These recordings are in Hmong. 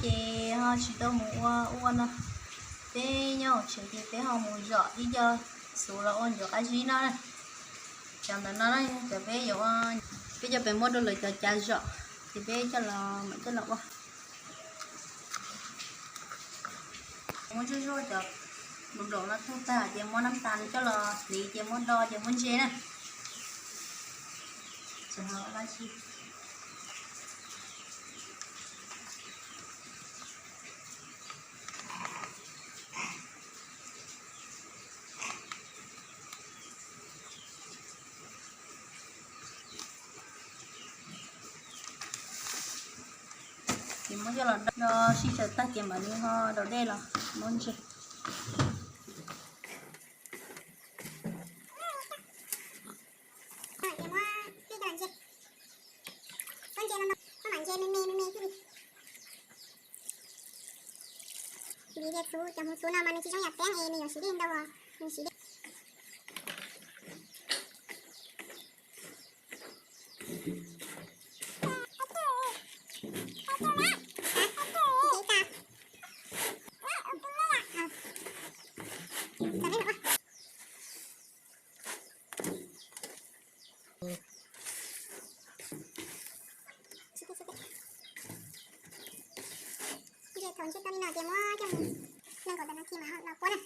Ces ho tsis tau mus ua ua no, peb nyob hauv tsev ces peb ho mus zom ib co xuv los ua ncuav qab zib no na. Cov ntawm no na, cov peb yuav ua, peb cov peb muab rau lawv cov cav zom, ces peb coj los mam coj los ua. Muab zuj zus cov nplaum no tug tag ces muab nab tas coj los hliv ces muab do ces muab ntse na. Ces muab coj los do sib tsaws tag ces mam li ho daus dej los muab ntse. Vim tias xuv, cov hmoov xuv no mas nws tsis zoo yam teeb es nws yuav siv dej ntau, nws siv dej. Ntse thaum ntse tau li no ces muab coj mus nees nkaum ntawm no ces mam los puab na.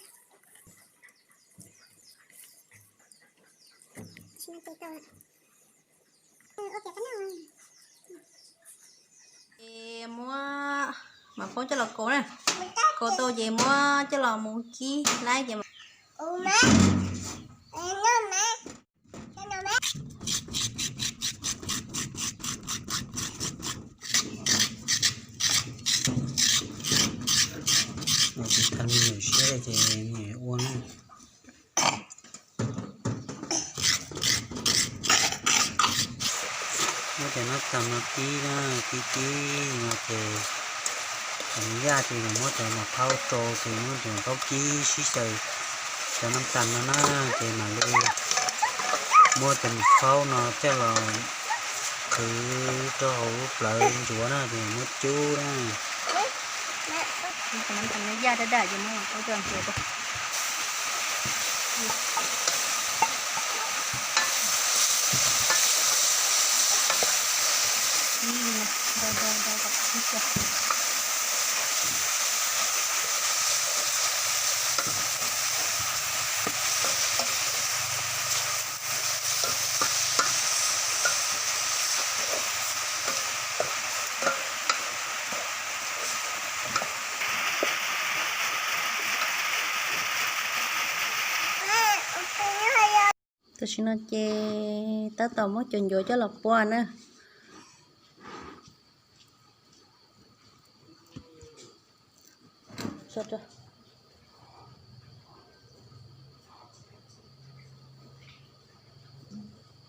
Ces muab mam poob coj los kaus na. Kaus tau ces muab coj los mus kib laib ces Tsis tau me nyuam siab ces me nyuam ua na. Muab cov nab tas no kib na, kib kib no ces cov me yaj ces nws muab cov mos phaub rau ces muab cov mos phaub kib sib xyaw cov nab tas no na, ces mam li muab cov mos phaub no coj los qhwv rau hauv lub plawv ntsuav na, ces muab cub na. Cov nab tas no yaj daj daj ces muab ua cov ntsuav rau. Tam sim no ces tab tom muab cov ncuav coj los pua na.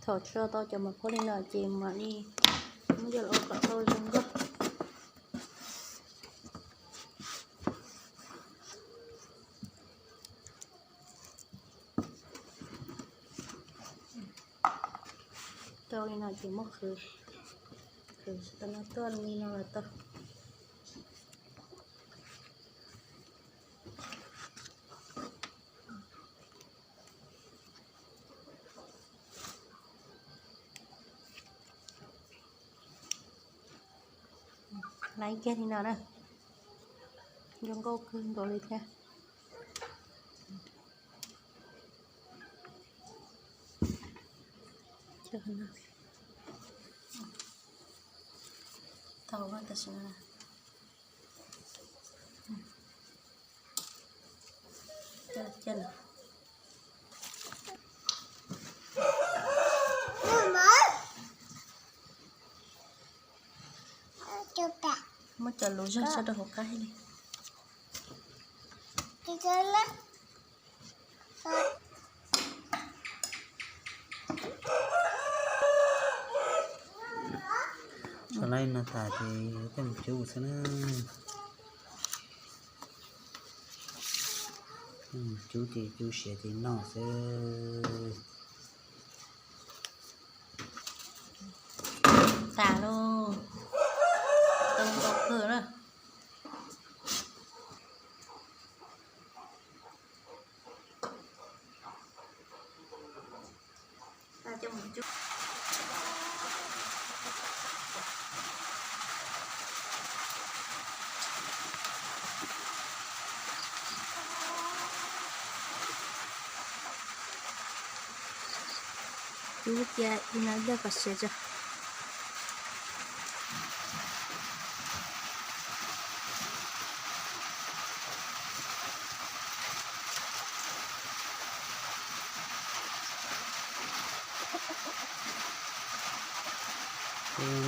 Thaum tso tau cov mos phaub li no ces mam li muab coj los ua kom tau zoo nkauj. Tau li no ces muab qhwv, qhwv tau no tuaj li no los tau. Laib kiag li no na, zoo nkauj kawg nkaus li thiab. Tau tam sim no. Muab cov lus zog tso rau hauv qab li. Tso laib no tas ces coj mus cub xwb na. Cub ces cub siav ces noj xwb. Tas lauj, tau ntau kawg na. Cub cia ib no dawj kom siav tso.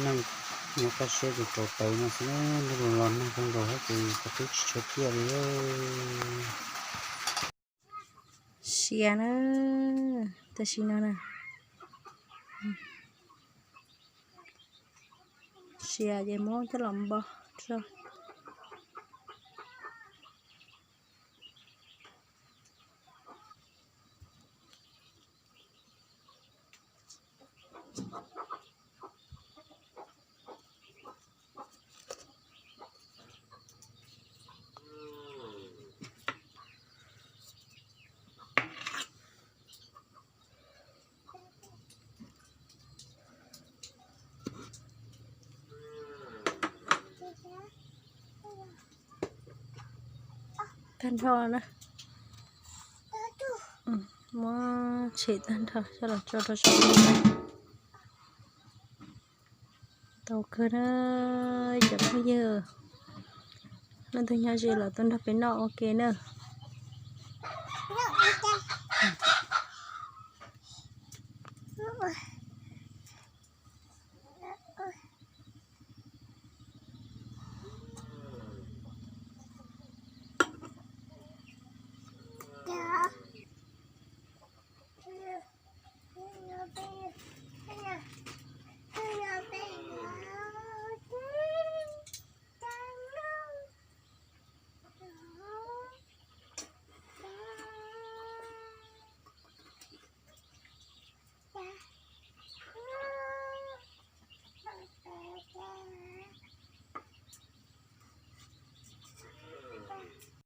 Neeg nyob kaj siab ces rau tawv no xwb, ntuj los los nag kawg nkaus thiab ces qhov twb tsis tshua tiaj li. Siav na, tam sim no na. Siav ces muab coj los npo tso. Tag nrho na. Muab tshem tag nrho coj los tso rau saum no. Tau kawg na cov phooj ywg, leej twg nyob ze los tuaj nrog peb noj ua ke na.